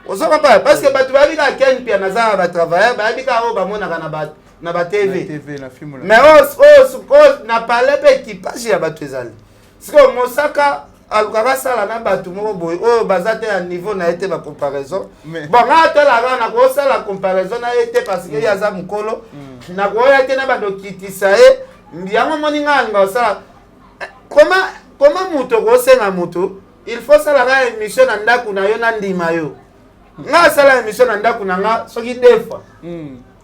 Ozo comprendre? Parce que bato bayebi kaka Ken Mpiana aza na batravailleur, bayebi kaka oyo bamonaka na ba na ba TV. Mais oyo na palais mpe équipage ya bato ezali. Sikoyo Mosaka alukaka asala na bato moko boye oyo baza te ya niveau na ye te, ba comparaison. Bon, nga atalaka, nakosala comparaison na ye te parce que ye aza mokolo. Nakoya te na bando kitisa ye. Yango moni nga alinga kosala. Comment moto okosenga moto il faut salaka émission na ndako na yo, na ndima yo? Nga asala émission na ndako na nga soki deux fois.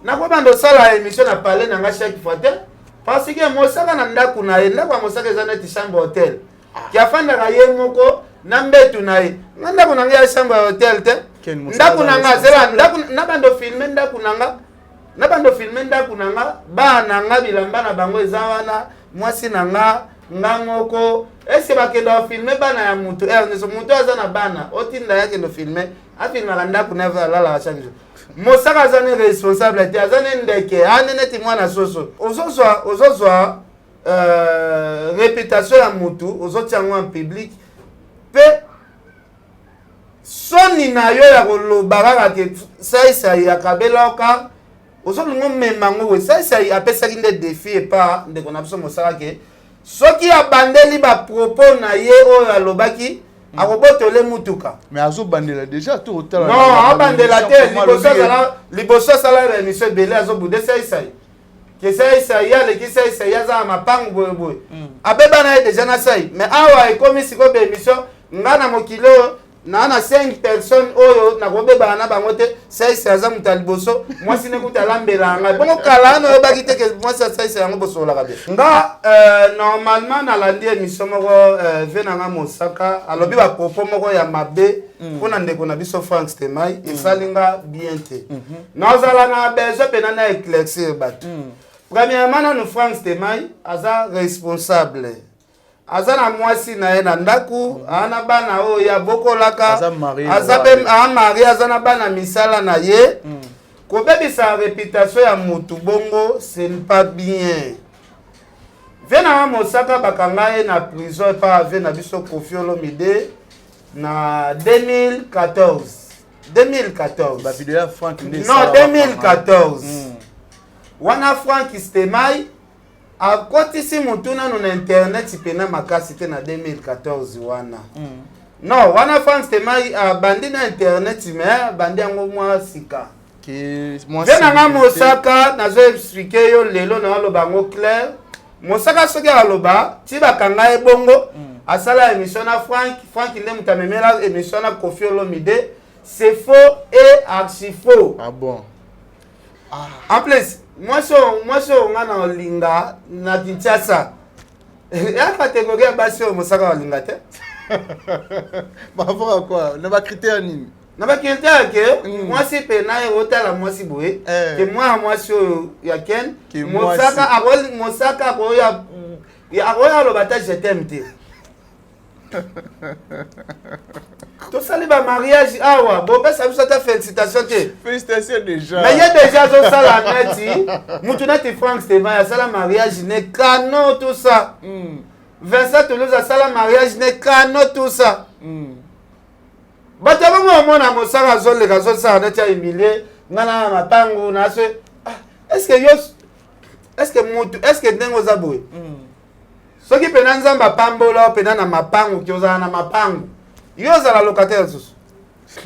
Nakobanda osala émission na palais na nga chaque fois te, parce que Mosaka na ndako na ye, ndako ya Mosaka eza neti chambre hôtel ki afandaka ye moko na mbetu na ye. Nga ndako na nga ya chambre ya hôtel te. Ndako na nga zela ndako na bando filme ndako na nga, na bando filme ndako na nga, bana na nga, bilamba na bango eza wana, mwasi na nga, nga moko. Ese bakenda bafilme bana ya motu heure nyonso? Motu aza na bana, otinda ye akende filme, afilmaka ndako na ye alalaka chaque jour. Mosaka aza ne responsable te, aza ne ndeke, ane neti mwana soso. Ozozwa réputation ya motu, ozotia yango en public, mpe soni na yo ya koloba kaka ke Saisai akabelaka, ozolinga omema yango boye. Saisai apesaki nde défi epa ndeko na biso Mosaka ke soki abandeli bapropos na ye oyo alobaki, akobotole mutuka. Mais azobandela déjà to otala? Non, abandela te. Liboso asala ba émission ebele, azobude Saisai ke Saisai ye aleki, Saisai ye aza na mapangu boyeboye. Abeba na ye déjà na Sai. Mais awa ekomi sikoyo ba émission. Nga na mokili oyo naa na 5 personnes oyo nakobebana na bango te. Saisai aza moto ya liboso, mwasi ne kuta alambela ngai. Bongo kala wana oyebaki te ke mwasi ya Saisai yango bosololaka be? Nga normalement nalandi émission moko, ve na nga Mosaka alobi bapropos moko ya mabe mpona ndeko na biso Frank Stemai. Esali nga bien te. Nazala na besoin mpena na éclaircir bato. Premièrement nanu, Frank Stemai aza responsable, aza na mwasi na ye na ndako, aa na bana oyo ye abokolaka. Aza marié. Aza mpe amarié, aza na bana, misala na ye. Kobebisa réputation ya motu bongo, ce n'est pas bien. Ve na nga Mosaka, bakanga ye na prison epa ve na biso Kofi Olomide na 2014, 2014. Bavideo ya Frank nde Non, esala bakanga. 2014 wana Frank Stemai akotisi motu nano na internet pena makasi te na 2014 wana. Non, wana Frank Stemai abandi na internet, mais abandi yango mwa sika. Ke mwa Ve na nga célébrité. Mosaka, nazo expliquer yo lelo, naoloba yango clair. Mosaka soki aloba ti bakanga ye bongo, asala émission na Frank, Frank nde moto amemela émission na Kofi Olomide, c'est faux et archi faux. Ah bon? En plus mwasi oyo nga na olinga na Kinshasa ya catégorie ya basi oyo Mosaka olinga te. Par rapport à quoi? Na bacritère nini? Na bacritère ke mwasi pena ye otala mwasi boye, ke mwana mwasi oyo ya Ken. Ke Mosaka Mosaka akoya aloba ata "je t'aime" te. Tosali bamariage awa, bopesa biso ata félicitation te. Félicitation déjà. Mais ye déjà azosala neti mutu neti Frank Stevan asala mariage ne kano, tout ça. Vincent Toulouse asala mariage ne kano, tout ça. Bato ya bongo, omona Mosaka azoleka, azosala neti ahumilie nga na mapangu na so. Ah, est ce que yo, est ce que mutu, est ce que ndenge oza boye, soki mpena Nzambe apambola mpena na mapangu, ki ozala na mapangu, yo ozala locataire lisusu?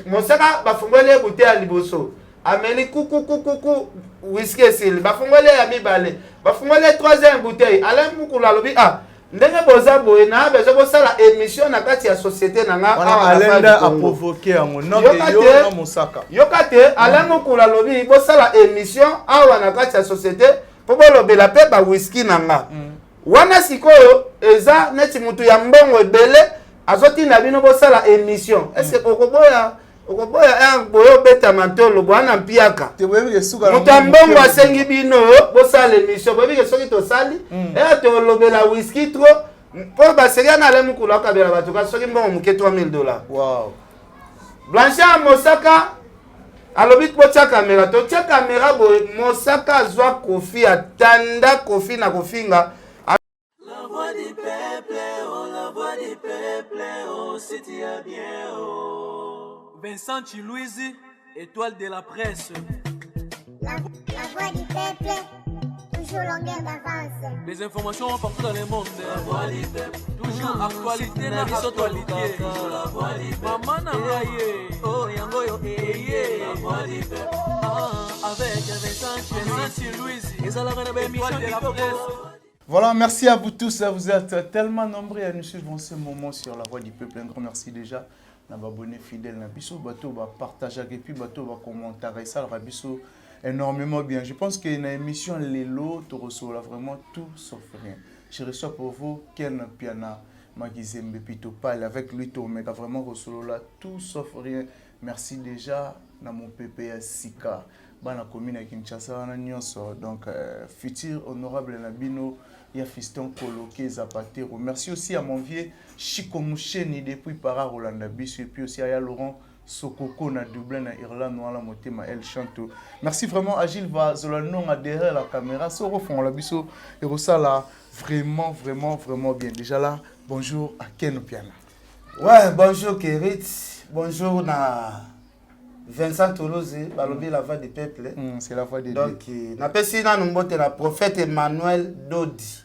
Mosaka bafungoli ye bute ya liboso, ameli kukukukuku, whisky esili, bafungoli ye ya mibale, bafungoli ye troisième bouteille. Alain Mukulu alobi: "Ah, ndenge boza boye, na bezo bosala émission na kati ya société na nga awa." Alain nde aprovoke yango? Yoka na Mosaka. Yoka te, Alain Mukulu alobi: "Bosala émission awa na kati ya société mpo bolobela mpe bawhisky na nga." Wana sikoyo eza neti mutu ya mbongo ebele azotinda bino bosala émission. Est ce que okoboya? Okoboya boye obetama ntolo bwana mpiaka. Moto ya mbongo asengi bino bosala émission, boyebi ke soki tosali eya tolobela whisky trop, mpo baseria na Ale Mokulu akabela bato ka soki mbongo moke 3000 $. Blanchard Mosaka alobi botia kamera, totia kamera boye. Mosaka azwa Kofi, atanda Kofi na kofinga. La voix du peuple, oh la voix du peuple, oh si tu as bien, oh. Vincent Chiluizi, étoile de la presse. La voix du peuple, toujours longueur d'avance. Les informations partout dans le monde. La voix du peuple, toujours actualité na actualité. La voix du peuple, maman na ngai ye. Oh yango yo eye. La voix du peuple. Ah, avec Vincent Chiluizi, ezalaka na ba émission de la presse. Voilà, merci à vous tous. Vous êtes tellement nombreux à nous suivre en ce moment sur La Voix du Peuple. Un grand merci déjà. Na ba abonnés fidèles na biso, bato ba partager et puis bato ba commenter ça la biso énormément bien. Je pense que na émission lelo to reçoit vraiment tout sauf rien. Je reçois pour vous Ken Piana Magizembe Pito Pal avec lui to meka vraiment là tout sauf rien. Merci déjà na mon pépé ya Sika. Bana commune ya Kinshasa wana nyonso, donc futur honorable na bino ya Fiston Koloke Zapatero. Merci aussi à mon vieux Chico Moucheni depuis Para Rolanda biso et puis aussi à ya Laurent Sokoko na Dublin na Irlande wana motema El Chanto. Merci vraiment à Gilles Vazolanonga derrière la caméra. Soro fond la biso et là vraiment vraiment vraiment bien. Déjà là, bonjour à Ken Piana. Ouais, bonjour Kerit, bonjour na Vincent Toulouse, balobi la voix du peuple. C'est la voix de Donc, Dieu. Napesi nanu mbote na prophète Emmanuel Dodi.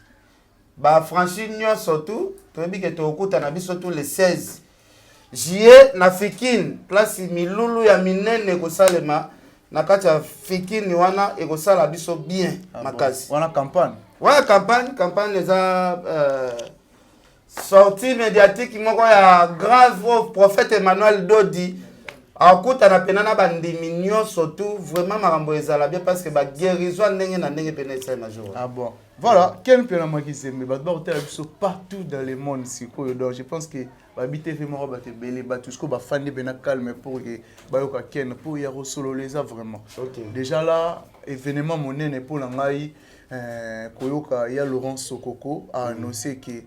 Ba franchi nyonso tout, toyebi ke tokokuta na biso tous les 16 juillet na Fikine, place milulu ya minene ekosalema na kati ya Fikine wana, ekosala biso bien Ah bon. makasi. Wana campagne. Ouais, campagne eza sortie médiatique moko ya grave oyo prophète Emmanuel Dodi akutana pena na bandimi nyonso tout. Vraiment makambo ezala bien parce que baguérison ndenge na ndenge pena esalema jour. Ah bon. Voilà, Ken Piana Makizembe, bato bakotala biso partout dans le monde sikoyo. Donc je pense que babi TV moko bato ebele, bato sikoyo bafandi pena calme pour que bayoka Ken pour ya kosolola eza vraiment. Déjà là, événement monene mpo na ngai koyoka ya Laurent Sokoko a annoncé que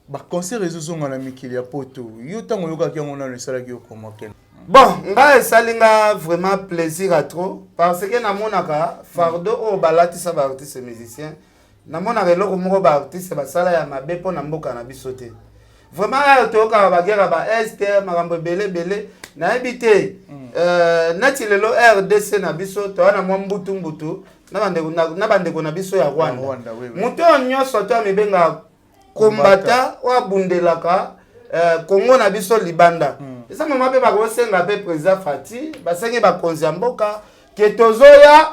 baconcert ezozonga na mikili ya poto. Yo ntango oyokaki yango nano, esalaki yo koma, Ken? Bon, ngai esali nga vraiment plaisir à trop parce que namonaka fardeau oyo balatisa baartiste musicien. Namonaka eloko moko baartiste basala ya mabe mpo na mboka na biso te. Vraiment oyo toyokaka baguerre ya baest, makambo ebele ebele, nayebi te. Neti lelo RDC na biso toya na mwa mbutu mbutu na bandeko na biso ya Rwanda. Rwanda, oui. Moto oyo nyonso to amibengaka kombata oyo abundelaka Kongo na biso libanda, eza mama mpe bakosenga mpe président Fati, basengi bakonzi ya mboka ke tozoya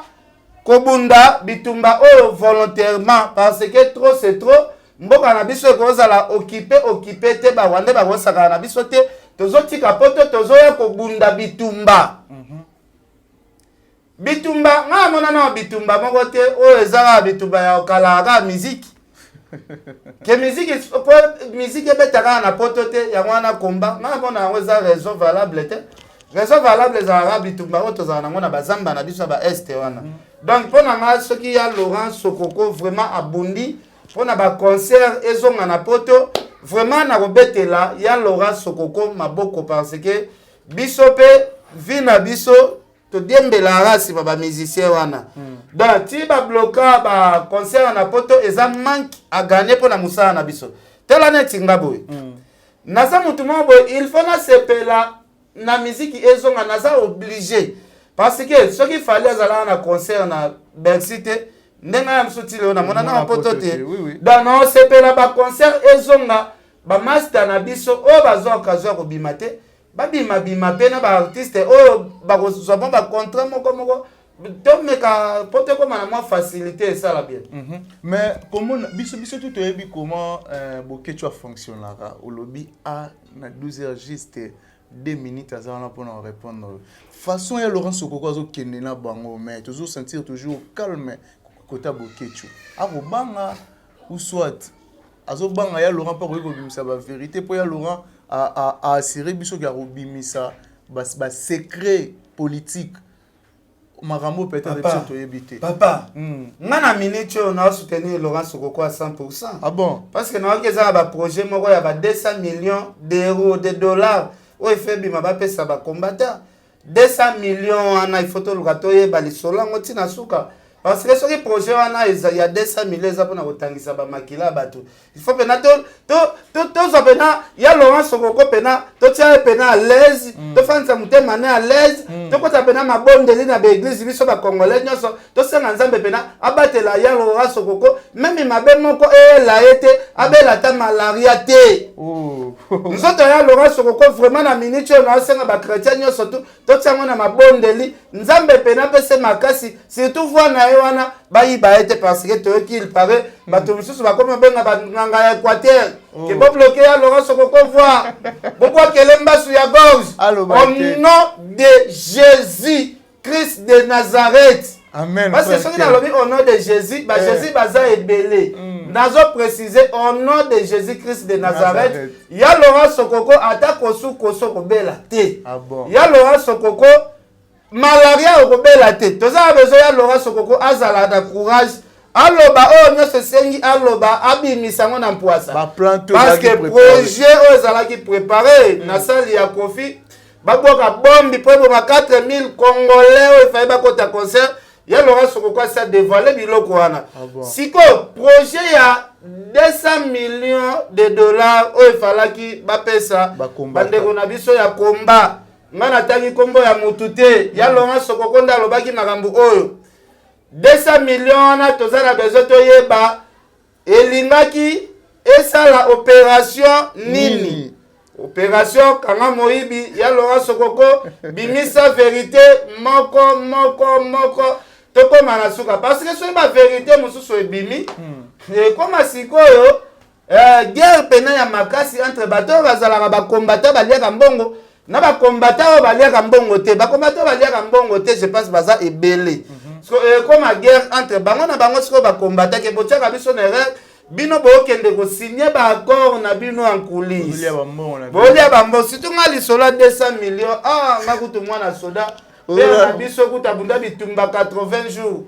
kobunda bitumba oyo volontairement parce que trop c'est trop. Mboka na biso ekozala occupé te, barwandais bakosakana na biso te. Tozotika poto, tozoya kobunda bitumba. Bitumba ngai amona na bitumba moko te oyo eza kaka bitumba ya kokalaka kaka miziki, ke miziki po miziki ebeta kaka na poto te. Yango wana komba ngai amona yango eza raison valable te. Raison valable ezalaka bitumba oyo tozala nango na bazamba na biso ya baest wana. Donc mpo na ngai, soki ya Laurent Sokoko vraiment abundi mpo na baconcert ezonga na poto, vraiment nakobetela ya Laurent Sokoko maboko parce que biso mpe vie na biso todiembelaka nsima bamusicien wana. Donc ti babloka baconcert na poto, eza manque à gagner mpo na mosala na biso. Tala neti nga boye, naza motu moko boye, il faut nasepela na miziki ezonga, naza obligé parce que soki Fally azalaka na concert na Bercy te, ndenge ya mosusu ti lelo namona na poto te. Donc naosepela baconcert ezonga, bamaster na biso oyo bazwa occasion ya kobima te babimabima mpe na baartiste oyo bakozwa mwa bacontrat moko moko, tomeka po tokóma na mwa facilité, esala bien. Mais comment biso tu toyebi comment Boketshu afonctionnaka? Olobi a na 12 heures juste 2 minutes aza wana mpona répondre. Façon ya Laurent Sokoko azokende na bango, mais tozosentir toujours calme kota Boketshu akobanga ou soit azobanga ya Laurent mpo akoki kobimisa bavérité, mpo ya Laurent aassurer biso ke akobimisa basecret politique, makambo peut-être biso toyebi te. Papa, nga na minute oyo naosoutenir Laurent Sokoko à 100. Ah bon? Parce que nayoki eza na baprojet moko ya ba 200 millions d'euros, de dollars oyo efe ebima, bapesa bacombattant 200 millions wana. Il faut toluka toyeba lisolo yango ntina suka. Parce que soki projet wana ya 200 millions eza mpona kotangisa bamakila ya bato, il faut mpena tozwa mpena ya Laurent Sokoko, mpena totia ye mpena à l'aise, tofandisa motema ne à l'aise, tokota mpena mabondeli na baéglise. Biso bacongolais nyonso tosenga Nzambe mpena abatela ya Laurent Sokoko, même mabe moko eyela ye te, abela ata malaria te. Oh. Nzoto ya Laurent Sokoko vraiment, na minute oyo naosenga bachrétien nyonso tu totia yango na mabondeli, Nzambe pena apese makasi, surtout voix na ye wana bayiba ye te, parce que toyoki, il paraît, bato mosusu bakomi obenga banganga ya Équateur ke bobloquer ya Laurent Sokoko voix, bobwakele mbasu ya gorge. Aloba Au te. nom de Jésus Christ de Nazareth. Amen. Parce que frère soki Ken. nalobi au nom de Jésus, baJésus baza ebele. Nazo préciser au nom de Jésus Christ de Nazareth. Nazareth. Ya Laurent Sokoko ata kosu koso kobela te. Ah bon. Ya Laurent Sokoko, malaria okobela te. Toza na besoin ya Laurent Sokoko azala na courage, aloba oyo nyonso esengi aloba, abimisa yango na mpwasa. Baplan to Parce que ezalaki préparé. projet oyo ezalaki préparé na salle ya Kofi, babwaka bombi mpo eboma 4000 Congolais oyo efai bakota concert ya Laurent Sokoko, asi adévoiler biloko wana. Ah bon. Sikoyo projet ya 200 millions de dollars oyo efalaki bapesa Bakombata. bandeko na biso ya komba, nga natangi nkombo ya mutu te, ya Laurent Sokoko nde alobaki makambo oyo. 200 millions wana, toza na besoin toyeba elingaki esala opération nini? Nini? Opération kanga moyibi. Ya Laurent Sokoko, bimisa vérité moko moko moko, tokóma na suka, parce que soki bavérité mosusu ebimi, ekóma sikoyo guerre pena ya makasi entre bato oyo bazalaka bakombata baliaka mbongo na bakombata oyo baliaka mbongo te. Bakombata oyo baliaka mbongo te, je pense baza ebele. So, ekóma guerre entre bango na bango. Sikoyo bakombata ke botiaka biso na erreur, bino bookende kosigner baaccord na bino en coulisse. Bolia bambongo na bino. Bolia bambongo. Surtout nga, lisolo ya 200 millions, ah, nga kutu mwana soda, père na biso kutu abunda bitumba 80 jours,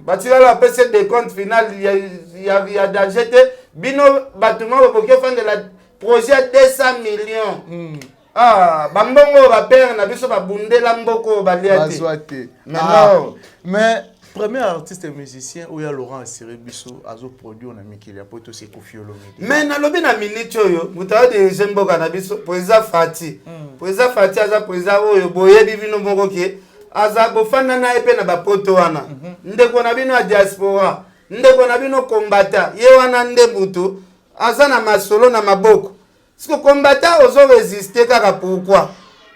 batikala bapesi décompte final ya danger te. Bino bato moko bokoki ofandela projet ya 200 millions? Ah, bambongo oyo bapère na biso babundela mboka oyo balia te. Bazwa te. Mais Ah, non. Mais premier artiste musicien oyo Laurent assuré biso azoproduire na mikili ya poto, c'est Kofi Olomide. Mais nalobi, na minute oyo moto aodirige mboka na biso, président Fati. Président Fati aza président oyo boyebi bino moko ke aza bofanda na ye mpe na bapoto wana. Ndeko na bino ya diaspora, ndeko na bino kombata, ye wana nde mutu aza na masolo na maboko. Siko kombata ozorésister kaka, pourquoi?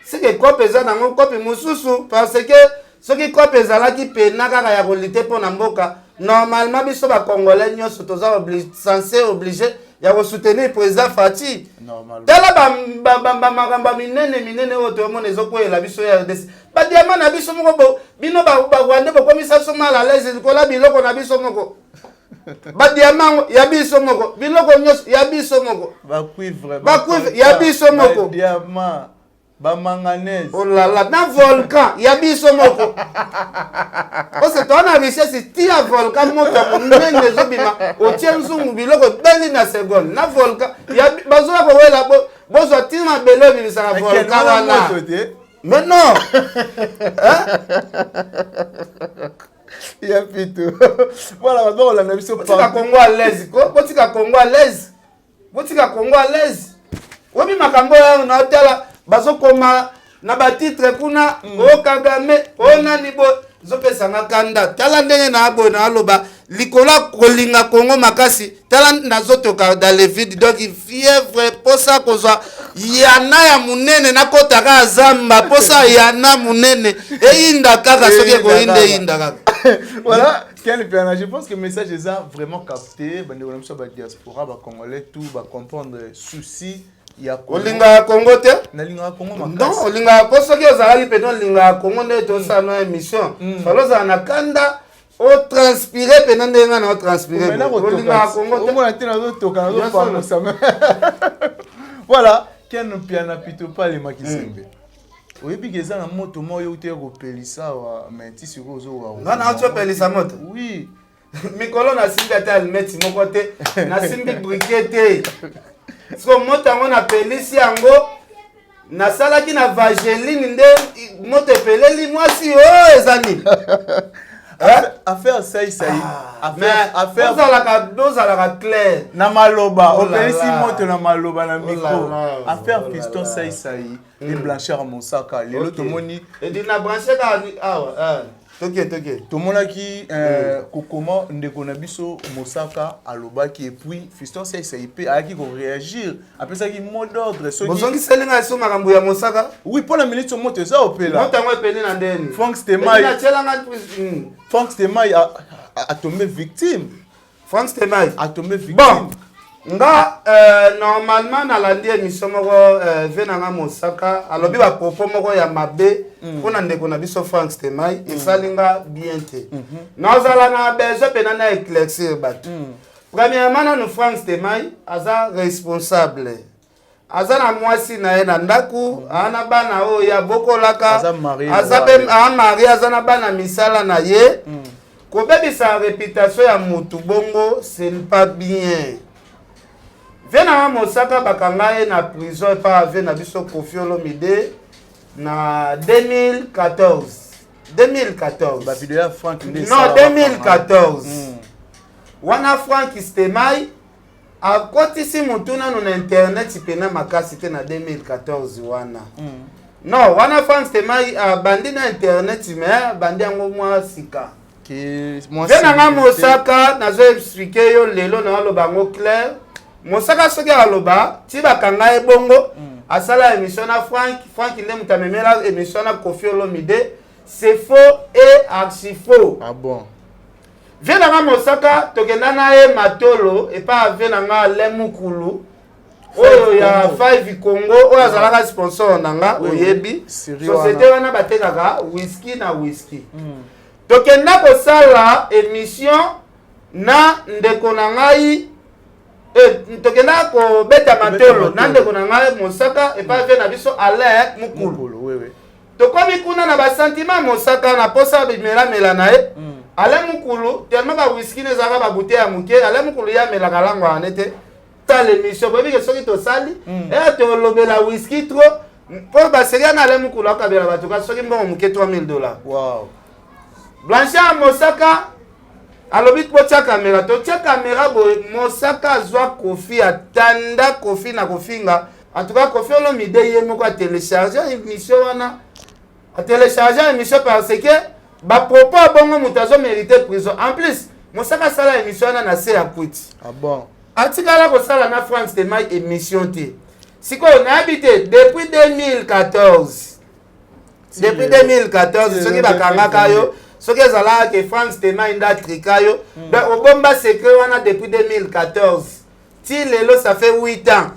Sike kope eza nango kope mosusu, parce que soki kope ezalaki pena kaka ya kolutter mpo na mboka, normalement biso bacongolais nyonso toza censé obligé ya kosoutenir président Fati. Normalement. Tala bamakambo ya minene minene oyo toyomona ezokweyela biso ya RDC, badiamant na biso moko. Bino barwandais bokomisa biso mal à l'aise likolo ya biloko na biso moko, badiamant yango ya biso moko, biloko nyonso ya biso moko. Bacuivre. Bacuivre, ya biso moko. Diamant, bamanganèse. Olala na volcan ya biso moko ose toa na richesse ti ya volcan, moto ya monene ezobima, otie nzungu, biloko ebeli na seconde na volcan. Bazoya kowela, bozwa ti mabele obimisaka volcan wana. Moto te. Mais non. Hein? Ya pito, voilà, bato bakolanda biso. Botika Congo à l'aise ko, botika Congo à l'aise, botika Congo à l'aise. Oyebi makambo oyo naotala, bazokoma na batitre kuna, o Kagame, o nani boye, ezopesanga kanda. Tala ndenge na boye naaloba likolo ya kolinga Congo makasi. Tala, nazotoka dans le vide, donc fièvre, mposa kozwa yana ya monene, nakotaka zamba, mposa yana monene eyinda kaka, soki ekoyinda, eyinda kaka. Voilà, Ken Piana, je pense que le message est vraiment capté. Bandeko na biso ba diaspora, ba Congolais, tout ba comprendre souci ya Congo. Olingaka Congo te? Nalingaka Congo Non. makasi. Olingaka mpo soki ozalaki mpenza olingaka Congo nde tosala no émission, fala ozala na kanda, otranspirer mpena ndenge nga na otranspirer. Omena. Olingaka Congo te? Omona te, nazotoka, nazopangusa. Voilà, Ken Piana, pito pale makisembe. Oyebi ke eza na moto moko yo te kopelisa awa, mais ti sikoyo ozokoka. Nga na oti opelisa moto? Oui. Mikolo nasimbi ata allumette moko te, nasimbi briquet te. Siko moto yango napelisi yango, nasalaki na vaseline nde moto epeleli. Mwasi oyo eza nini? Eh? Affaire Saisai, affaire affaire ozalaka, ozalaka clair. Na maloba. Oh là opelisi là. Moto na maloba na Oh là micro. là, Affaire oh là Fiston là. Saisai et Blanchard Mosaka, lelo tomoni Edi na branche kaka awa, ah. Toke, toke. Tomonaki kokoma ndeko na biso Mosaka alobaki, et puis Fiston Saisai mpe ayaki koréagir, apesaki mot d'ordre soki Bozongiseli ngai so makambo ya Mosaka. Oui, mpo na minute moto eza opela. Moto yango epeli na ndeni. Frank Stemay. Natielanga. Frank Stemay atombe victime. Frank Stemay atombe victime. Bon, nga normalement nalandi émission moko, ve na nga Mosaka alobi bapropos moko ya mabe mpona ndeko na biso Frank Stemay. Esali nga bien te. Nazala na besoin mpena na éclaircir bato. Premièrement nanu, Frank Stemay aza responsable, aza na mwasi na ye na ndako, aa na bana oyo abokolaka. Aza marié. Aza mpe aa marié, aza na bana, misala na ye. Kobebisa réputation ya motu bongo, ce n'est pas bien. Ve na nga Mosaka, bakanga ye na prison epa ave na biso Kofi Olomide na 2014, 2014. Bavideo ya Frank nde Non, esala. 2014 wana, Frank Stemay akotisi motu nanu na internet pena makasi te na 2014 wana. Non, wana Frank Stemay abandi na internet, mais abandi yango mwa sika. Ke mwa Ve na nga célébrité. Mosaka, nazo expliquer yo lelo, naoloba yango clair. Mosaka soki aloba ti bakanga ye bongo, asala émission na Frank, Frank nde moto amemela émission na Kofi Olomide, c'est faux et archi faux. Ah bon? Ve na nga Mosaka, tokenda na ye matolo epa ave na nga Alain Mukulu oyo ya Congo. 5 Congo, oyo azalaka sponsor na nga. Oui. Oyebi Série société wana. wana batekaka whisky na whisky. Tokenda kosala émission na ndeko na ngai, tokenda kobeta matolo na ndeko na ngai Mosaka epai ve na biso Alain Mukulu. Mukulu, oui. Tokomi kuna na basentiment, Mosaka na posa bimelamela na ye. Alain Mukulu, tellement bawiski na ezalaka babouteille ya moke, Alain Mukulu ye amelaka lango wana te. Tala émission, boyebi ke soki tosali tolobela whisky trop, mpo baseria na Alain Mukulu akabela bato ka soki mbongo moke, 3000 $. Blanchard Mosaka alobi totia caméra, totia caméra boye, Mosaka azwa Kofi, atanda Kofi na kofinga. En tout cas, Kofi Olomide ye moko atélécharge émission wana, atélécharge émission parce que bapropos abongo, moto azomérite prison. En plus, Mosaka asala émission wana na se ya kwiti. Ah bon? Atikala kosala na Frank Stemay émission te. Sikoyo nayebi te, depuis 2014, depuis 2014, soki bakangaka yo, soki ezalaka ke Frank Stemay nde atrika yo, donc obomba secret wana depuis 2014 ti lelo, ça fait 8 ans,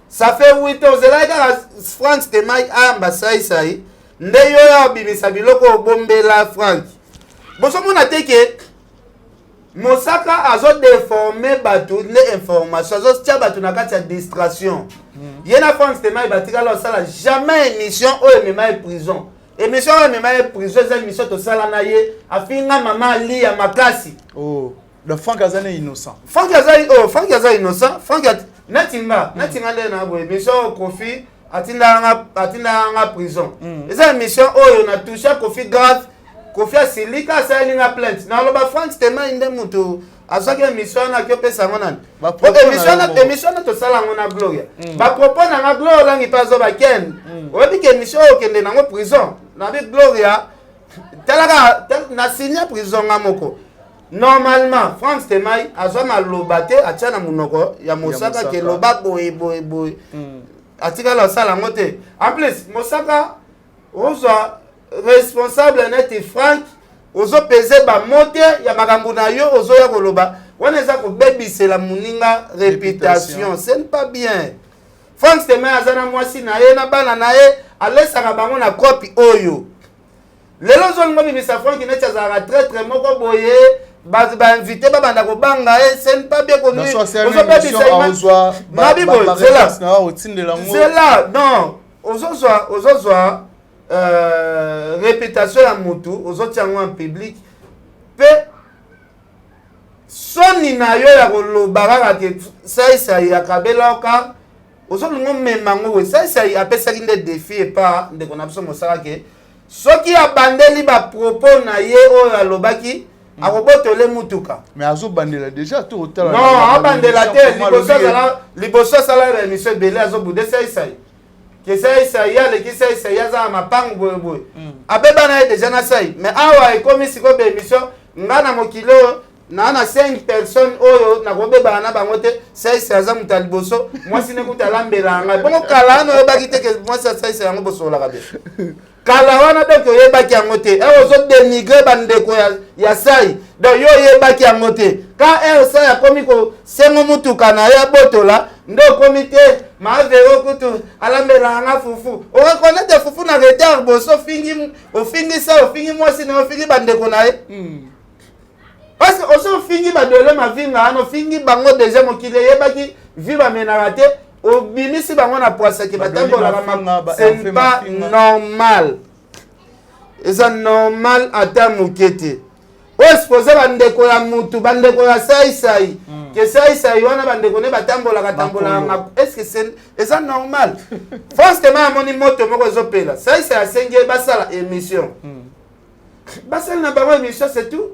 ça fait 8 ans. Ozelaki kaka Frank Stemay ayamba Saisai nde yo ya obimisa biloko obombela Frank. Bozomona te ke Mosaka azodéforme bato nde information, azotia bato na kati ya distraction. Ye na Frank Stemay batikala osala jamais émission oyo emema ye prison. Émission oyo emema ye prison eza émission tosala na ye, afinga mama Ali ya makasi. Oh, donc Frank aza ne innocent? Frank aza, oh, Frank aza innocent. Frank neti nga nde na boye, émission oyo Kofi atindaka nga prison, eza émission oyo na touche Kofi grave. Kofi asilika, asaleli nga plainte. Naloba Frank Stemay nde moto azwaki émission wana, aki opesa yango nani? Bapropos na émission yo wana, moko. Émission wana tosala yango na Gloria, bapropos na nga, Gloria olangi mpe azoba ken oyebi ke émission oyo okende nango prison. Nabi Gloria, talaka na signe prison nga moko. Normalement, Frank Stemay azwa maloba te atia na monoko ya Mosaka Mosaka. ke loba boye boye boye. Atikala osala yango te. En plus, Mosaka ozwa responsable neti Frank, ozopese bamo te ya makambo na yo, ozoya koloba wana eza kobebisela moninga réputation, ce n'est pas bien. Frank Stemay aza na mwasi na ye na bana na ye, alesaka bango na kopi oyo. Lelo ozolinga obimisa Frank neti azalaka traître moko boye, bato bainvité babanda kobanga ye, ce n'est pas bien. Ozobebisa nabi boye, zela. Otindela yango. Zela, non, ozozwa réputation ya motu, ozotia yango en public mpe soni na yo ya koloba kaka ke Saisai akabela oka, ozolinga omema yango boye. Saisai apesaki nde défi epa ndeko na biso Mosala ke Soki abandeli bapropos na ye oyo alobaki, akobotole mutuka. Mais azobandela déjà to otala. Non, abandela te. Liboso azala, liboso asala ba émission ebele, azobude Saisai ke Saisai ye aleki, Saisai ye aza na mapangu boyeboye. Abeba na ye déjà na Sai. Mais awa ekomi sikoyo baémission. Nga na mokili oyo na 5 personnes oyo nakobebana na bango te. Saisai aza moto ya liboso, mwasi ne kuta alambela ngai. Bongo kala wana oyebaki te ke mwasi ya Saisai yango bosololaka bien kala wana? Donc oyebaki yango te. Ere ozodénigrer bandeko ya Sai, donc yo oyebaki yango te. Ka ere Sai akomi kosengo mutuka na ye abotola, nde okomi te Mavero kutu alambelaka nga fufu. Oreconnaître fufu na retard. Boso ofingi, ofingi Sai, ofingi mwasi na ye, ofingi bandeko na ye. Parce que oso ofingi badole mavinga wana, ofingi bango déjà. Mokili eyebaki vi bamenaka te, obimisi bango na poisaki batambolaka. C'est pas normal, eza normal ata moke te. Oyo expose bandeko ya mutu, bandeko ya Saisai, ke Saisai wana bandeko ne batambolaka tambolaka. Est ce que eza normal? Forcément amoni moto moko ezopela. Saisai asengi ye basala émission. Basali na bango émission, c'est tout.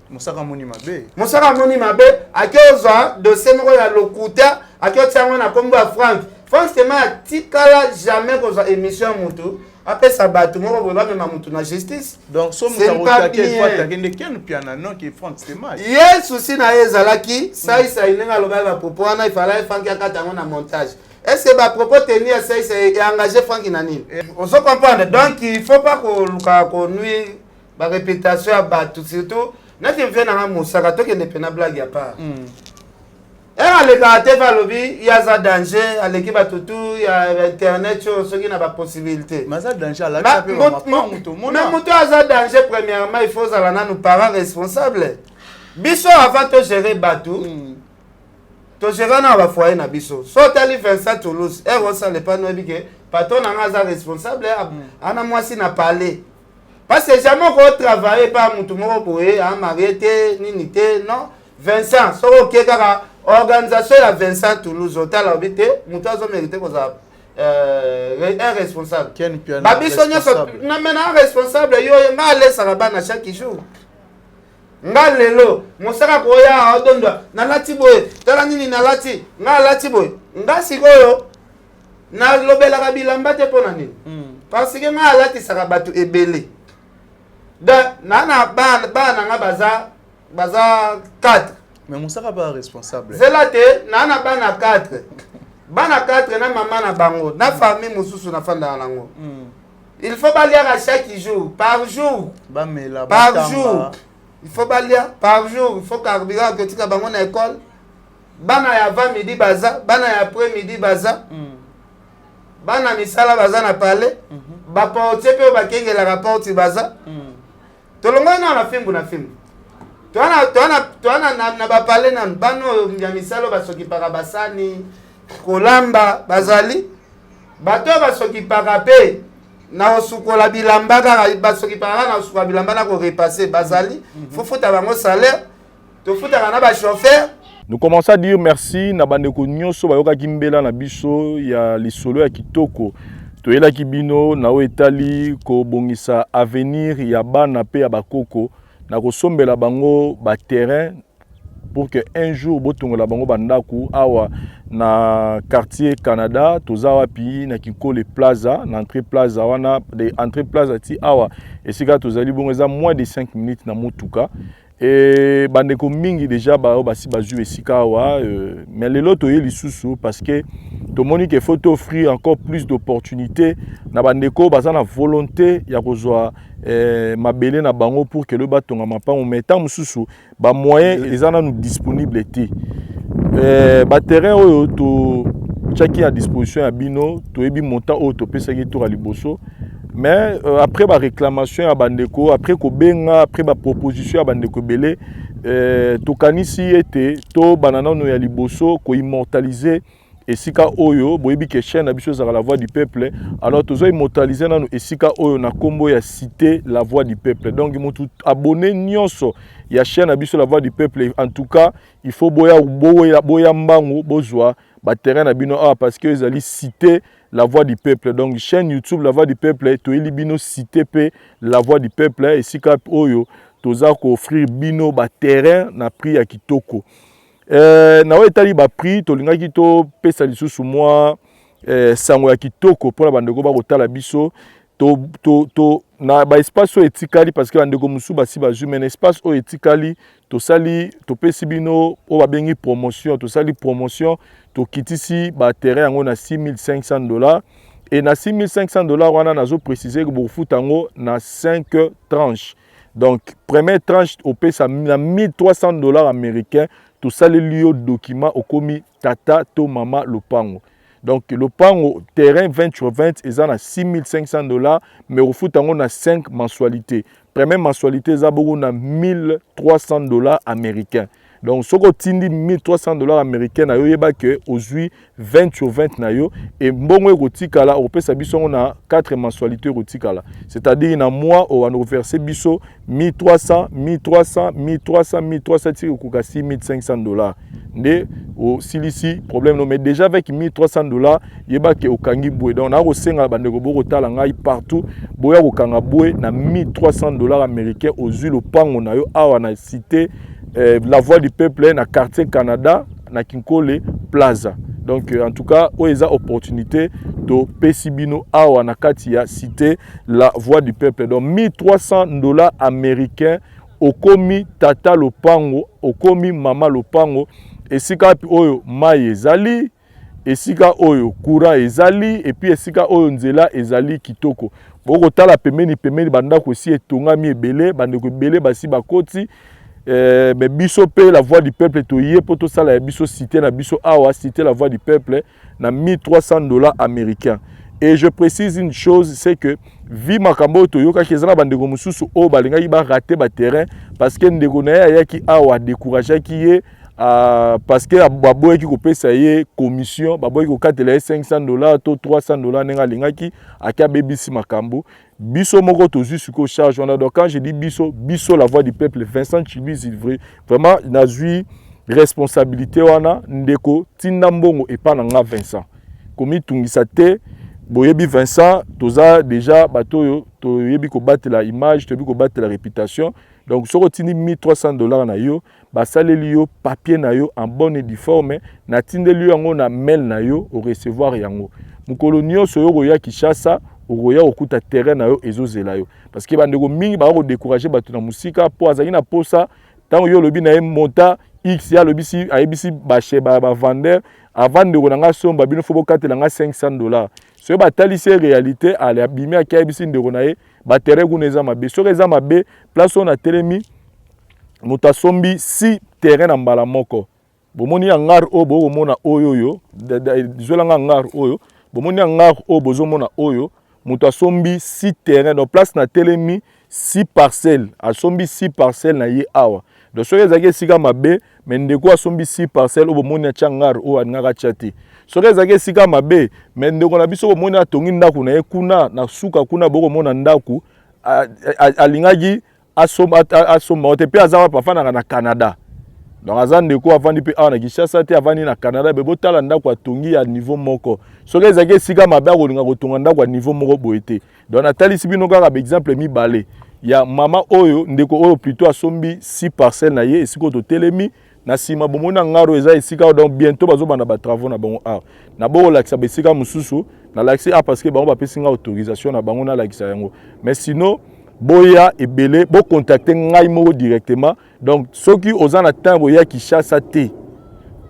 Mosaka amoni mabe. Mosaka amoni mabe, ake ozwa dossier moko ya lokuta, ake otia yango na nkombo ya Frank. Frank Tema atikala jamais kozwa émission ya mutu, apesa bato moko boye bamema mutu na justice. Donc so moto akotake, il faut attaquer nde Ken Piana, non ke Frank Tema. Ye souci na ye ezalaki Saisai. Ndenge alobaki bapropos wana, ifala Frank akata yango na montage. Est ce que bapropos tenu ya Saisai engage Frank na nini? Ozo comprendre? Donc il faut pas koluka konuire baréputation ya bato, surtout nati mve nanga Mosaka. Tokende mpena blague ya part. Ere alekaka te, fe alobi ye aza danger, aleki bato tu ya internet oyo soki na bapossibilité. Mais aza danger, alakisa mpe bamapangu tomona. Mais moto aza danger, premièrement il faut ozala nanu parent responsable. Biso avant togérer bato, togérer na bafoyer na biso. So otali Vincent Toulouse, ere osala epani, oyebi ke patron nanga aza responsable, ana mwasi na palais. Parce que jamais okotravaille pa motu moko boye amarié te, nini te. Non, Vincent, soki oke kaka organisation ya Vincent Toulouse, otala, obi te moto azomérite kozala un responsable. Babiso nyonso me na responsable. Yo nga alesaka bana chaque jour. Nga lelo Mosaka koya odondwa, nalati boye, tala nini nalati. Nga alati boye. Nga sikoyo nalobelaka bilamba te. Mpo na nini? Parce que nga alatisaka bato ebele. Donc na bana nga baza 4. Mais Mosaka ba responsable. Zela te, na bana 4, bana 4 na mama na bango na famille mosusu nafandaka nango. Il faut baliaka chaque jour, par jour. Bamela. Par jour il faut balia, par jour il faut carburant kotika bango na école. Bana ya avant midi baza, bana ya après midi baza, bana misala baza na palais, baportier mpe oyo bakengelaka porte baza. Tolongoli nano na fimbu na fimbu, toa na bapalais nanu. Bana oyo ya misala oyo basokipaka basani, kolamba bazali, bato oyo basokipaka mpe na kosukola bilamba, kaka basokipaka kaka na kosukola bilamba na korepasser bazali. Fofuta bango salaire, tofutaka na bachauffeur. Nous commençons à dire merci na bandeko nyonso bayokaki mbela na biso ya lisolo ya kitoko toyelaki bino na oyo etali kobongisa avenir ya bana mpe ya bakoko na kosombela bango baterrain pour que un jour botongola bango bandako. Awa na quartier Canada, toza wapi? Na Kinkole Plaza, na entrée plaza wana. De entrée plaza ti awa esika tozali bongo eza moins de 5 minutes na motuka. E bandeko mingi déjà baoyo basi bazwi esika awa, mais lelo toye lisusu parce que tomoni ke faut offrir encore plus d'opportunités na bandeko baza na volonté ya kozwa mabele na bango pour ke lo batonga mapango. Mais ntango mosusu bamoyen eza nanu disponible te. Baterrain oyo totiaki à disposition ya bino, toyebi montant oyo topesaki tour ya liboso. Mais après baréclamation ya bandeko, après kobenga, après baproposition ya bandeko ebele, tokanisi ete tobanda nano ya liboso koimmortaliser esika oyo. Boyebi ke chaîne na biso ezalaka La Voix du Peuple. Alors tozo immortaliser nano esika oyo na nkombo ya Cité La Voix du Peuple. Donc motu abonné nyonso ya chaîne na biso La Voix du Peuple, en tout cas il faut boya, boya, boya mbangu bozwa baterrain na bino awa parce que ezali Cité. La Voix du Peuple. Donc chaîne YouTube La Voix du Peuple, toyeli bino cité pe La Voix du Peuple, esika oyo toza ko offrir bino ba terrain na prix ya kitoko. Na oyo etali ba prix, tolingaki topesa lisusu mwa sango ya kitoko mpona bandeko bakotala biso. To na ba espace oyo etikali, parce que bandeko mosusu basi bazwi, mais na espace oyo etikali, tosali, topesi bino oyo babengi promotion. Tosali promotion, tokitisi baterrain yango na 6500 $. Et na 6500 $ wana, nazoprécise ke bokofuta yango na 5 tranches. Donc première tranche, opesa na 1300 $ américain, tosaleli yo document, okomi tata to mama lopango. Donc lopango, terrain 20 sur 20, eza na 6500 $, mais okofuta yango na 5 mensualité. Première mensualité eza bongo na 1300 $ américain. Donc soki otindi 1300 $ américain na yo, oyeba ke ozwi 20 sur 20 na yo. E mbongo ekotikala, okopesa biso yango na 4 mensualité ekotikala, c'est-à-dire na mois obanda koverse biso 1300, 1300, 1300, 1300, tika ekoka 6500 $, nde osilisi problème. No, mais déjà avec 1300 $, yeba ke okangi bwe. Donc nakosenga bandeko bokotala ngai partout, boya kokanga bwe na 1300 $ américain, ozwi lopango na yo awa na cité La Voix du Peuple, na quartier Canada, na Kinkole Plaza. Donc en tout cas, oyo eza opportunité topesi bino awa na kati ya cité La Voix du Peuple. Donc 1300 $ américain, okomi tata lopango, okomi mama lopango. Esika wapi? Oyo mai ezali, esika oyo courant ezali, et puis esika oyo nzela ezali kitoko. Bokotala pembeni pembeni, bandako esi etongami ebele, bandeko ebele basi bakoti. Mais biso mpe La Voix du Peuple, toye mpo tosala ya biso cité na biso awa, cité La Voix du Peuple, na 1300 $ américain. Et je précise une chose, c'est que vi makambo oyo toyokaki, eza na bandeko mosusu oyo balingaki barater baterrain parce que ndeko na ye ayaki awa, adécourageaki ye parce que baboyaki kopesa ye commission, baboyaki kokatela ye 500 $ to 300 $ ndenge alingaki. Aki abebisi makambo. Biso moko tozwi sikoyo charge wana. Donc quand je dis biso, biso La Voix du Peuple, Vincent Chiluisi, vraiment nazwi responsabilité wana. Ndeko, tinda mbongo epa na nga Vincent, komitungisa te. Boyebi Vincent, toza déjà bato oyo toyebi kobatela image, toyebi kobatela réputation. Donc soki otindi 1300 $ na yo, basaleli yo papier na yo en bonne et due forme, natindeli yo yango na mail na yo, orecevoir yango. Mokolo nyonso oyo okoya Kinshasa, okoya kokuta terrain na yo ezozela yo. Parce que bandeko mingi baka kodécourage bato na mosika, mpo azalaki na posa. Ntango yo olobi na ye montant x, ye alobisi, ayebisi bavendeur avant: "Ndeko na nga somba bino, fo bokatela nga 500 $." Soki batalisi ye réalité, ale abimi, aki ayebisi ndeko na ye: "Baterrain kuna eza mabe." Soki eza mabe, place oyo natelemi, moto asombi six terrain na mbala moko. Bomoni hangar oyo bokomona oyo, oyo zwelanga hangar oyo, bomoni hangar oyo bozomona oyo, moto asombi six terrain. Donc place na telemi, six parcelle, asombi six parcelle na ye awa. Donc soki ezalaki esika mabe, mais ndeko asombi six parcelle oyo bomoni atya hangar oyo, alingaka atya te. Soki ezalaki esika mabe, mais ndeko na biso bomoni atongi ndako na ye kuna na suka kuna, bokomona ndako, alingaki asomba te. Mpe aza wapi? Afandaka na Canada. Donc aza ndeko avandi mpe awa na Kinshasa te, avandi na Canada. Be botala ndako atongi ya niveau moko. Soki ezalaki esika mabe, akolinga kotonga ndako ya niveau moko boye te. Donc natalisi bino kaka baexemple mibale ya mama oyo, ndeko oyo plutôt, asombi six parcelle na ye esika oyo totelemi. Na nsima bomoni na ngaro, eza esika oyo. Donc bientôt bazobanda batravaux na bango awa. Na bokolakisa baesika mosusu, nalakisi awa parce que bango bapesi nga autorisation na bango nalakisa yango. Mais sinon, boya ebele, bocontacte ngai moko directement. Donc soki oza na ntango ya Kinshasa te,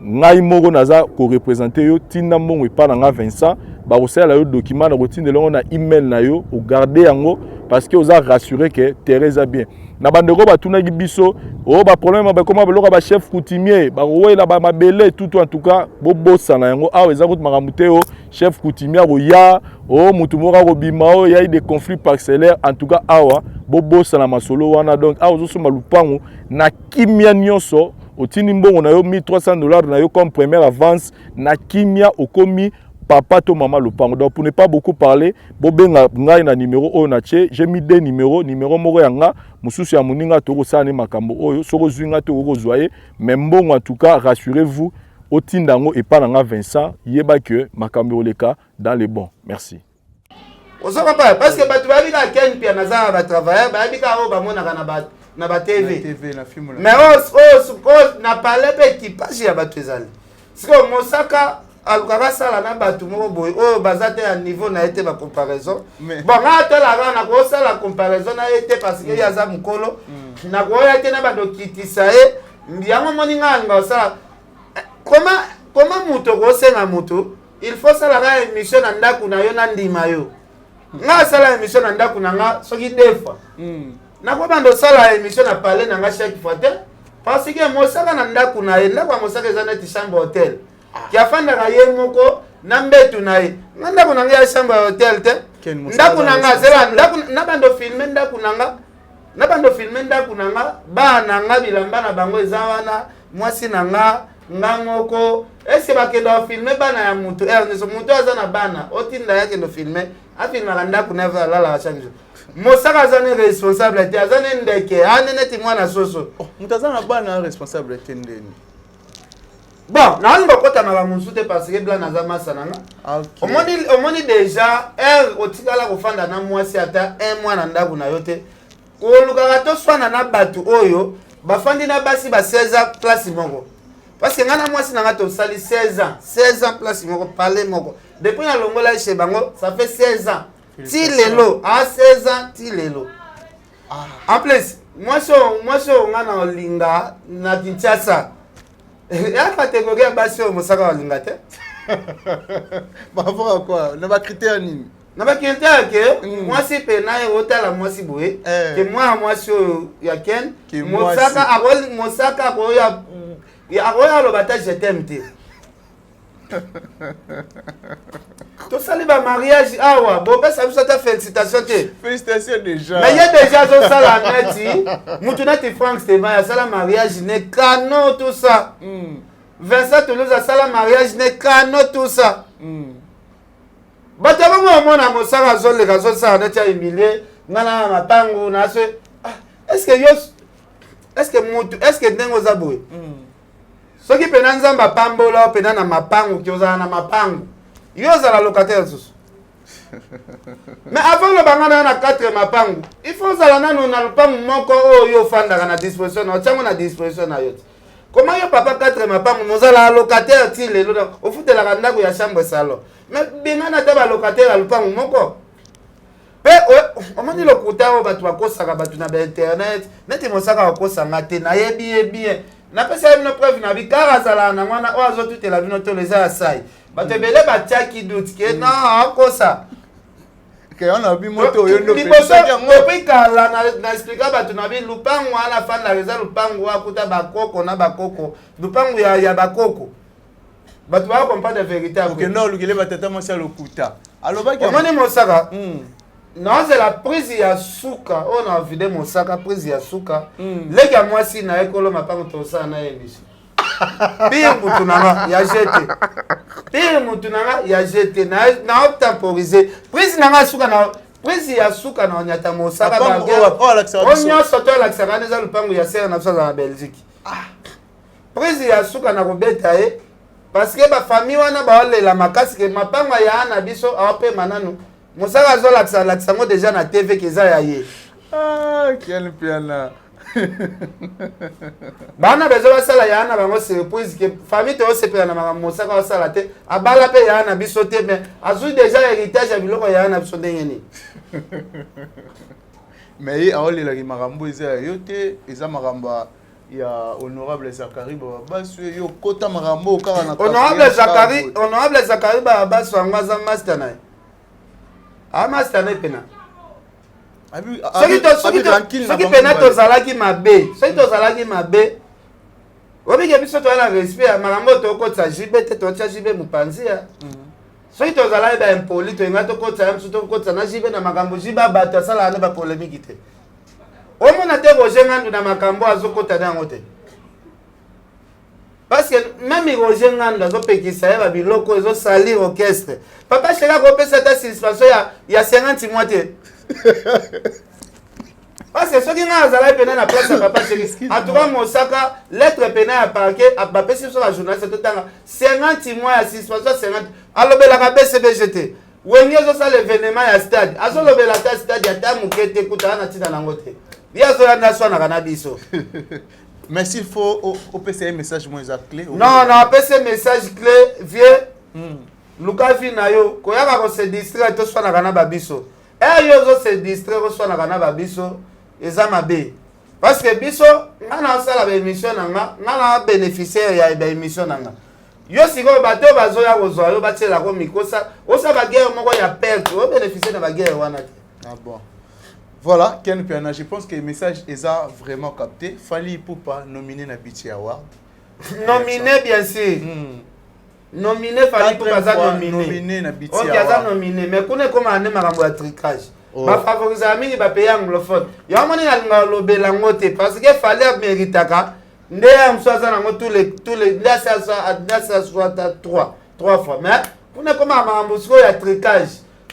ngai moko naza koreprésente yo. Tinda mbongo epai na nga Vincent, bakosalela yo document, na kotindela yango na email na yo, ogarde yango parce que oza rassuré ke terrain eza bien. Na bandeko batunaki biso oyo baproblème bakoma biloko ya bachef coutumier, bakowela bamabele tutu, en tout cas bobosana yango. Awa eza kutu makambo te o chef coutumier akoya, o motu moko akobima, oyo yai des conflits parcellaires. En tout cas awa bobosana masolo wana. Donc awa ozosomba lupango na kimia nyonso. Otindi mbongo na yo, 1300 $ na yo comme première avance, na kimia okomi papa to mama lopango. Donc pour ne pas beaucoup parler, bobenga ngai na numéro oyo natie. J'ai mis deux numéros, numéro moko ya nga, mosusu ya moninga. Tokosala ne makambo oyo. Soki ozwi nga te, okokozwa ye. Mais mbongo, en tout cas rassurez-vous. Otinda yango epa na nga Vincent, yeba que makambo ekoleka dans le bon. Merci. Ozo comprendre? Parce que bato bayebi kaka Ken Mpiana aza na ba travailleur, bayebi kaka oyo bamonaka na ba na ba TV. TV na film. Mais oyo na palais mpe équipage ya bato ezali. Sikoyo Mosaka alukaka asala na bato moko boye oyo baza te ya niveau na ye te, ba comparaison. Bon, nga atalaka, nakosala comparaison na ye te parce que ye aza mokolo. Nakoya te na bando okitisa ye. Yango moni nga alinga kosala. Comment moto okosenga moto il faut salaka émission na ndako na yo, na ndima yo? Nga asala émission na ndako na nga soki deux fois. Nakobanda osala émission na palais na nga chaque fois te, parce que Mosaka na ndako na ye, ndako ya Mosaka eza neti chambre hôtel ki afandaka ye moko na mbetu na ye. Nga ndako na nga ya chambre ya hôtel te. Ndako na nga, zela, ndako na bando filme, ndako na nga na bando filme, ndako na nga, bana na nga, bilamba na bango eza wana, mwasi na nga, nga moko. Eske bakenda kofilme bana ya motu heure nyonso? Motu aza na bana, otinda ye akende filme, afilmaka ndako na ye alalaka chaque jour. Mosaka aza ne responsable te, aza ne ndeke, ane neti mwana soso. Oh, moto aza na bana responsable te ndeni? Bon, nalinga okota makambo mosusu te parce que blan aza masa na nga. Omoni déjà heure otikala kofanda na mwasi ata un mois na ndako na yo te, kolukaka toswana na bato oyo bafandi na basi ba 16 ans place moko, parce que ngai na mwasi na nga tosali 16 ans, 16 ans place moko, palais moko. Depuis nalongola chez bango, ça fait 16 ans ti lelo, a 16 ans ti lelo. En plus mwasi oyo nga na olinga na Kinshasa ya catégorie ya basi oyo Mosaka olinga te. Par rapport à quoi? Na bacritère nini? Na bacritère ke mwasi mpe ye otala mwasi boye ke mwana mwasi oyo ya Ken Mosaka, Mosaka akoya aloba ata "je t'aime" te. Tosali bamariage awa, bopesa biso ata félicitation te. Félicitation déjà. Mais ye déjà azosala neti mutu neti Frank Stevin asala mariage ne kano, tout ça. Vincent Toulouse asala mariage ne kano, tout ça. Bato ya bongo, omona Mosaka azoleka, azosala neti ya humilie nga na mapangu na so. Est ce que yo, est ce que mutu, est ce que ndenge oza boye, soki mpena Nzambe apambola mpena na mapangu, ki ozala na mapangu, yo ozala locataire lisusu? Mais avant loba nga na 4 mapangu, il faut ozala nanu na lopangu moko oyo yo ofandaka na disposition na otiango na disposition na yo te. Koma yo papa 4 mapangu, mozala locataire ti lelo, ofutelaka ndako ya chambre salon, mais bengana ata balocataire ya lopangu moko. Mpe omoni lokuta oyo bato bakosaka bato na bainternet, neti Mosaka akosanga te, nayebi ye bien, napesa ye bino preuve na bikara azalaka na mwana oyo azotutela bino tolo eza ya sai. Bato ebele batiaki doute ke non, akosa. Liboso depuis kala na explika bato na bi lupangu wana afandaka eza lupangu oyo akuta bakoko na bakoko, lupangu ya bakoko. Bato baya comprendre vérité. Okende olukele batata mwasi ya lokuta alobaki. Omoni Mosaka, naozela prise ya suka oyo na vide Mosaka, prise ya suka. Leki ya mwasi na ye kolo mapango, tosala na ye émission. Pire mutu na nga ya jete, pire mutu na nga ya jete, naotemporize prise na nga suka na prise ya suka na onyata Mosaka. Oyo nyonso to alakisaka wana eza lupango ya sere na biso aza na Belgique. Prise ya suka na kobeta ye, parce que bafamille wana baolela makasi ke mapango ya na biso aopema nanu. Mosaka azolakisa lakisa yango déjà na TV ke eza ya ye. Ah, quel piana! Bana bezo basala ya na bango surprise ke famille toyosepela na makambo Mosaka osala te. Abala mpe ya na biso te, mais azwi déjà héritage ya biloko ya na biso ndenge nini? Mais ye aolelaki makambo eza ya yo te, eza makambo ya honorable Zakari Bababasu. Yo kota makambo kaka na Honorable Zakari, honorable Zakari Bababasu yango aza master na ye, a master na ye mpena. Soki mpena tozalaki mabe, soki tozalaki mabe, obike biso toza na respect ya makambo oyo tokotisa jibe te, totia jibe mopanzi ya. Soki tozalaki baimpoli, toyenga tokotisa ya mosusu, tokotisa na jibe na makambo jibe ya bato asalaka ne bapolémique te. Omona te Roger Ngandu na makambo azokota na yango te, parce que même Roger Ngandu azopekisa ye babiloko ezosalir orchestre. Papa Sheri akopesa ata suspension ya 50 mois te, parce que Soki ngai azalaki pena na place ya Papa Chéri, en tout cas Mosaka, lettre pena ya parquet bapesi biso bajournaliste totanga, 50 mois ya suspension, 50. Alobelaka BCBG te. Wenge ezosala événement ya stade, azolobela ata stade ata moke te. Kuta na ntina nango te, ye azolanda, aswanaka na biso. Mais s'il faut opesa ye message mo eza clé? Non, non, apesa message clé: vieux, luka vie na yo, koyaka kose distraire, toswanaka na babiso. E yo ozose distraire, oswanaka na babiso, eza mabe, parce que biso, nga na osala baémission na nga, nga na bénéficiaire ya baémission na nga. Yo sikoyo, bato oyo bazoya kozwa yo, batielako mikosa, osala baguerre moko ya perte, obénéficie na baguerre wana te. Ah bon. Voilà, Ken Piana, je pense que le message est vraiment capté. Fally Ipupa nominé na BET Award. Nominé, bien sûr. Nominé, Fally Ipupa aza nominé. Nominé na BET Ok, aza nominé, mais kuna ekóma nde makambo ya trucage. Bafavorisaka mingi bapays anglophone. Yango moni nalinga olobela yango te, parce que Fally améritaka nde ya mosu aza nango tous les nde asi aswata trois fois, mais kuna ekóma makambo sikoyo ya trucage.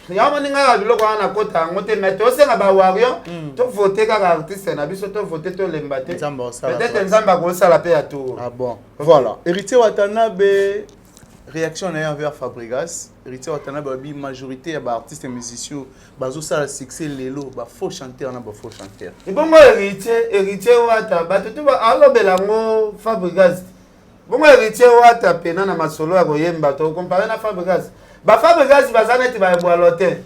Yango moni ngaka biloko wana nakota yango te, mais tosenga bawarrior tovote kaka artiste na biso, tovote, tolemba te. Nzambe akosala. Peut-être Nzambe akosala mpe ya tour. Ah bon. Voilà. Héritier Watanabe, réaction na ye envers Fabregas. Héritier Watanabe abi majorité ya baartiste et musiciens bazosala succès lelo, bafaux chanteur na bafaux chanteur. Ebongo Héritier Wata, bato to alobela yango Fabregas. Bongo Héritier Wata pena na masolo ya koyemba, tokompare na Fabregas? Bafabregas baza neti baebwalo te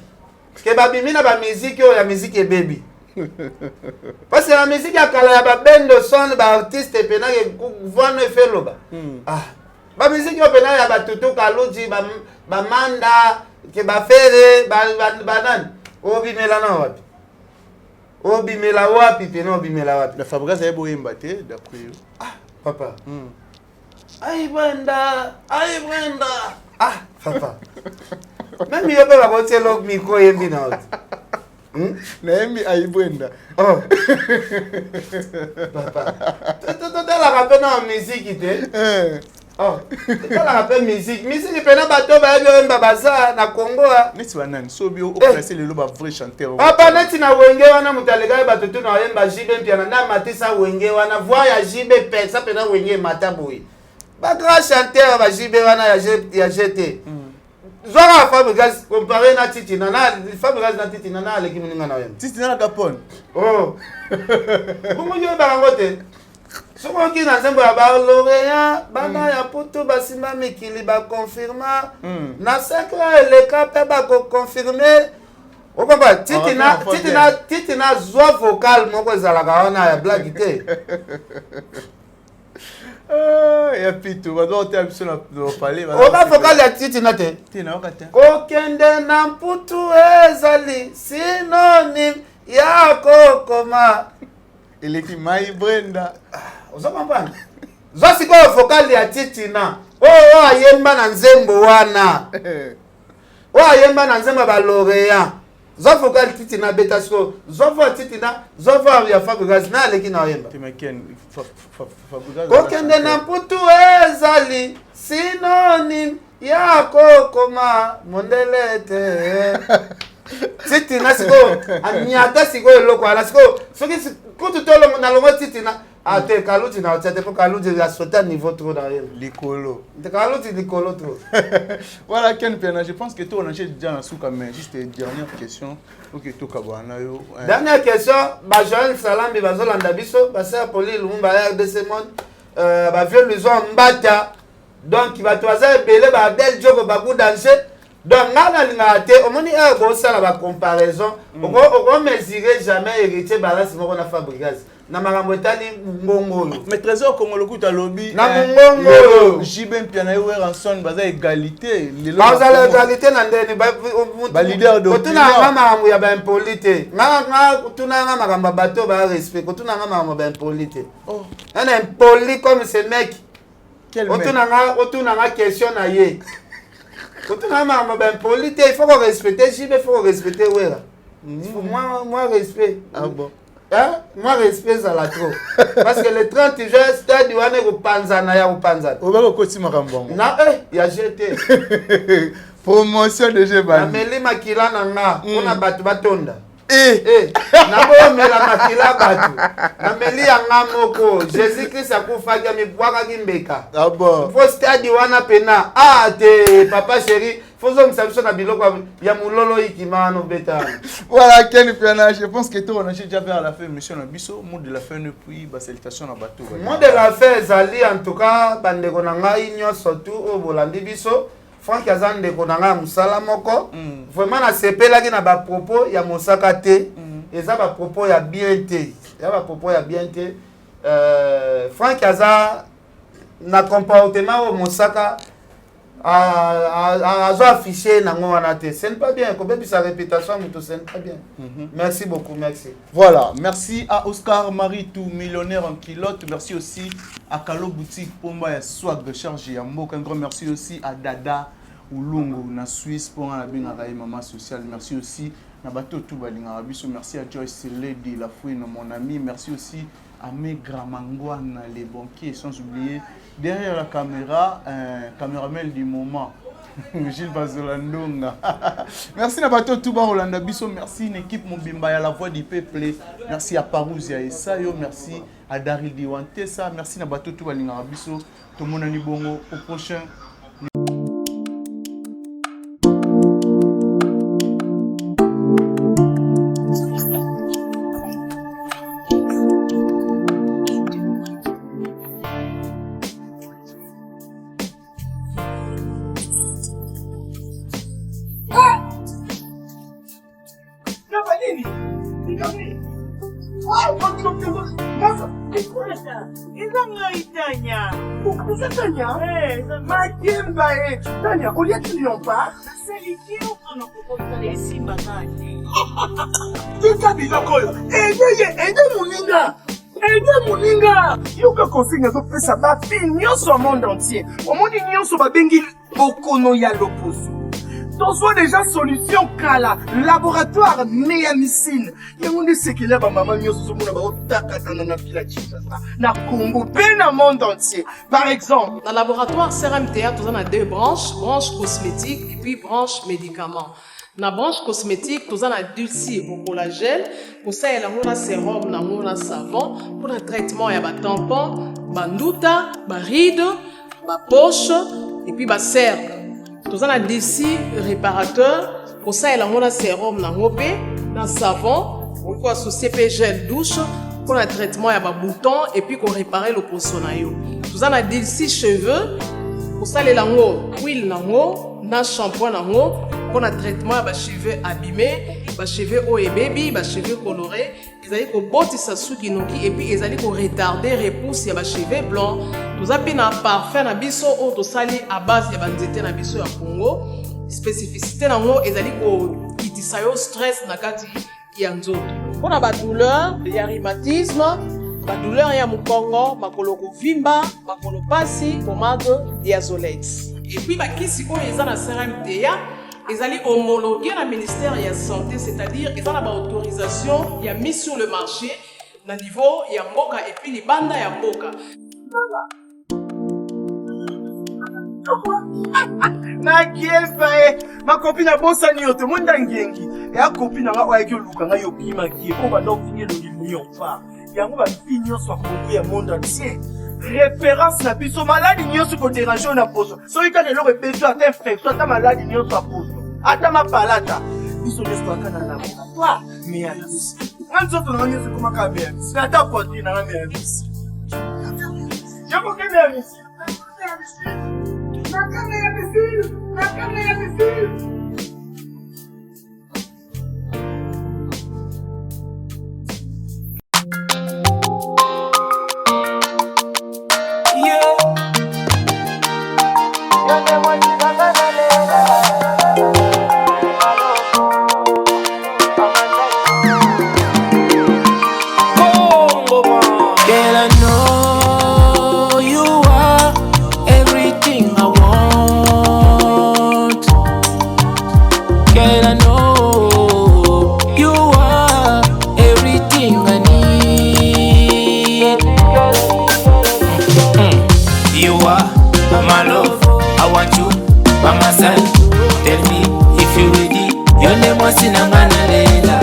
ke babimi na bamiziki oyo ya miziki ebebi, parce que na miziki ya kala ya babendo son, baartiste pena ke voix efe eloba. Ah, bamiziki oyo pena ya batutu Kaluji, bamanda ke bafere, banani, obimela na wapi? Obimela wapi pena? Obimela wapi? Na Fabregas ayebi oyemba te d'après yo? Ah papa, ai Brenda, ai Brenda, ah papa, même yo mpe bakotiela micro, oyembi na yo te. Nayembi ai Brenda. Oh. Papa, totalaka mpe na miziki te. Oh, totalaka mpe miziki, miziki mpena bato bayebi oyemba baza na Congo, ah. Neti banani so obi oplace lelo bavrai chanteur? Papa, neti na Wenge wana, moto alekaki bato tuna oyemba, JB Mpiana. Nde amatisa Wenge wana, voix ya JB pesa mpena Wenge emata boye. Bagrand chanteur ba JB wana ya GT. Zwaka Fabregas, compare na Titina, na Fabregas na Titina, na aleki moninga na oyemba. Titina na Capone. Oh, bongo yo oyebaka yango te? Soki oki na nzembo ya balauréat, bana ya Poto basimba mikili, baconfirma na 5 ans eleka mpe bakoconfirme. Okompa Titina, Titina, Titina zwa vocal moko ezalaka wana ya blague te. Ya pito bato bakoteya biso na palais. Oka vocal ya Titina te? Te, nayoka te. Kokende na Mputu ezali synonyme ya kokoma. Eleki mai Brenda. Ozo comprendre? Zwa sikoyo vocal ya Titina oyo ayemba na nzembo wana, oyo ayemba na nzembo ya balauréat. Zwa vocal Titina abeta sikoyo, zwa voix Titina, zwa voix ya Fabregas, na aleki na oyemba. Kokende na Mputu ezali synonyme ya kokoma mondele te. Titina sikoyo aniata sikoyo eloko wana. Sikoyo soki kutu to nalongo Titina ate Kaluti na otia te, mpo Kaluti asauta niveau trop na ye. Likolo. Kaluti likolo trop. Voilà, Ken Piana, je pense que toi on a déjà na suka, mais juste une dernière question. Ok, tokabwana na yo. Dernière question: bajoel Salambi bazolanda biso, basere Poli Lumumba, RDC Monde, bavieux Luison Mbata, donc bato baza ebele, baadel Joko, bagu danger. Donc ngai nalingaka te, omoni ere bosala bacomparaison, okomesure jamais Héritier balance moko na Fabregas na makambo etali ngongo oyo. Mais Trésor Congolo kuta alobi Na mongongo oyo. JB Mpiana ye Werrason baza égalité lelo. Bazala égalité na ndeni? Baleader d'opinion. Kotuna nga makambo ya baimpoli te. Nga kotuna nga makambo ya bato baya respect, kotuna nga makambo ya baimpoli te. Oh. Un impoli comme ce mec. Quel mec? Otuna nga question na ye, kotuna nga makambo ya baimpoli te. Il faut korespecte JB, il faut korespecte Wera. Il faut moi respect. Ah bon. Hein? Moi respect ezala trop, parce que le 30 juin, stade wana ekopanzana ya kopanzana. Obaki okoti makambo yango. Na ya GT. Promotion déjà bandi. Nameli makila na nga mpona bato batonda. Eh. Eh, nakomela makila bato nameli yanga moko. Jésus Christ akufaki, amibwakaki mbeka. Ah bon. Fo stade wana pena ah te, papa chéri, fozongisa biso na biloko ya mololo ikima wana obeta wana. Voilà, Ken Piana, je pense que toi, on a déjà vers la fin, monsieur na biso, mot de la fin, puis ba salutation na bateau. Mot de la fin ezali, en tout cas, bandeko na ngai nyonso tu oyo bolandi biso, Frank aza ndeko na ngai ya mosala moko. Vraiment nasepelaki na bapropos ya Mosaka te. Eza bapropos ya bien te, eza bapropos ya bien te. Frank aza na comportement oyo Mosaka azo affiche nango wana te. Ce n'est pas bien kobebisa réputation ya moto, ce n'est pas bien. Merci beaucoup, merci. Voilà, merci à Oscar Maritou, millionnaire en culotte. Merci aussi à Kalo Boutique, Pomba ya Swag, chargé Yamboka. Un grand merci aussi à Dada Ulungu, na Suisse, pour la bengaka ye maman sociale. Merci aussi na bato tout balingaka biso. Merci à Joyce Lady, la fouine, mon ami. Merci aussi à Megra Mangwana, les banquiers, sans oublier derrière la caméra, un caméraman du moment, Gilles Bazolandonga. Merci na bato tout ba Rolanda biso, merci une équipe mobimba ya La Voix du Peuple. Merci à Parousia Esayo, merci à Daril Diwantesa, merci na bato tout balingaka biso. Tomonani bongo au prochain. Eza ngai Tanya. Eza Tanya makemba e. Tanya, oliaki lion pa? Nasaliki mpona kokosala esimbaka te. Tika biloko oyo, ede ye, ede moninga, ede moninga. Yoka consigne azopesa bafille nyonso ya monde entier. Omoni nyonso babengi bokono ya loposo, tozwa deja solution kala. Laboratoire Meamicine, yango nde sekele ya bamama nyonso. Ozomona baotakatana na vila Kinshasa, na Congo mpe na monde entier. Par exemple, na laboratoire CRMTA toza na deux branches, branche cosmétique et puis branche médicament. Na branche cosmétique toza na Dulci Bocollagel, kosalela yango na sérum nango na savon mpona traitement ya batampon, banduta, baride, bapoche et puis bacerne. Toza na Dulci réparateur, kosalela yango na sérum nango mpe na savon, okoki koassocie mpe gel douche mpona traitement ya babouton et puis korépare loposo na yo. Toza na Dulci cheveux, kosalela yango huile nango na shampoing nango mpona traitement ya bacheveux abîmé, bacheveux oyo ebebi, bacheveux coloré. Ezali kobotisa suki noki et puis ezali koretarde repousse ya bacheveux blanc. Toza mpe na parfum na biso oyo tosali à base ya banzete na biso ya Congo. Spécificité nango ezali kokitisa yo stress na kati ya nzoto, mpona badouleur ya rhumatisme, badouleur ya mokongo, makolo kovimba, makolo pasi, pomade Diazolex. Et puis bakisi oyo eza na CRMTA ezali homologué na ministère ya Santé, c'est-à-dire eza na baautorisation ya mise sur le marché na niveau ya mboka et puis libanda ya mboka. Nakieba e makopi, nabosani yo te. Monda ngengi eya kopi na nga oyo ayaki oluka ngai, obimaki ye oyo banda ofingi elongi lion phare. Yango bafille nyonso ya Kongo, ya monde entier, référence na biso. Maladi nyonso koderange oyo na poso, soki kaka eloko ebeti, ata infection, ata maladi nyonso ya poso, ata mapalata, biso nyonso toyaka na laboratoire Meamisi. Nga nzoto nanga nyonso ekomaka Meamisi, ata poitrine nanga Meamisi, yokoke Meamisi. Nakanga ya misili, nakanga ya misili. Girl, I know you are everything I want. Girl, I know you are everything I need. You are my love. I want you by my side. Tell me if you ready. Yo nde mwasi na nga nalela.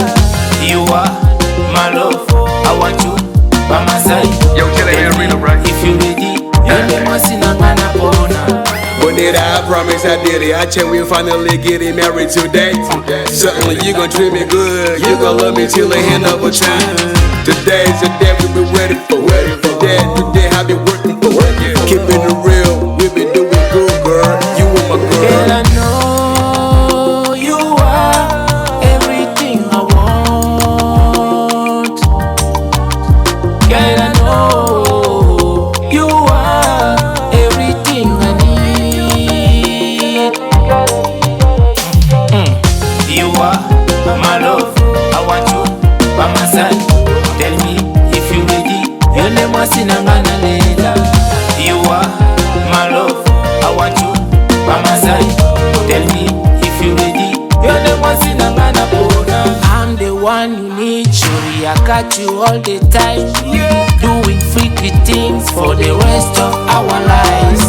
if you ready. Yo nde mwasi na nga napona. But did I promise I did it? I check we finally getting married today. Certainly you gon' treat me good. You gon' love me till the end of a time. Today's the day we been waiting for. Today, today I been working for. Keeping it real, we been doing good, girl. You and my girl. Girl, I know you are everything I want. Girl, I know you are everything I need. You are my love, I want you by my side. Tell me if you ready. Yo nde mwasi na nga nalela. You are my love, I want you by my side. Tell me if you ready. Yo nde mwasi na nga napona. I'm the one you need, shorty. I got you all the time. Doing freaky things for the rest of our lives.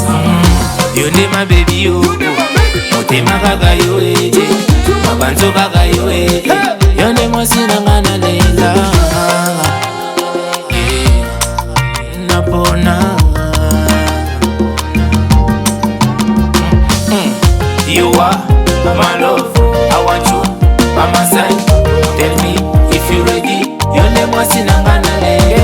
Yo nde my baby, yo. Motema kaka yo, eh, eh. Mabanzo kaka yo, eh, eh. Yo nde mwasi na nga nalela. Eh, napona. You are my love, I want you by my side. Tell me if you ready. Yo nde mwasi na nga nalela.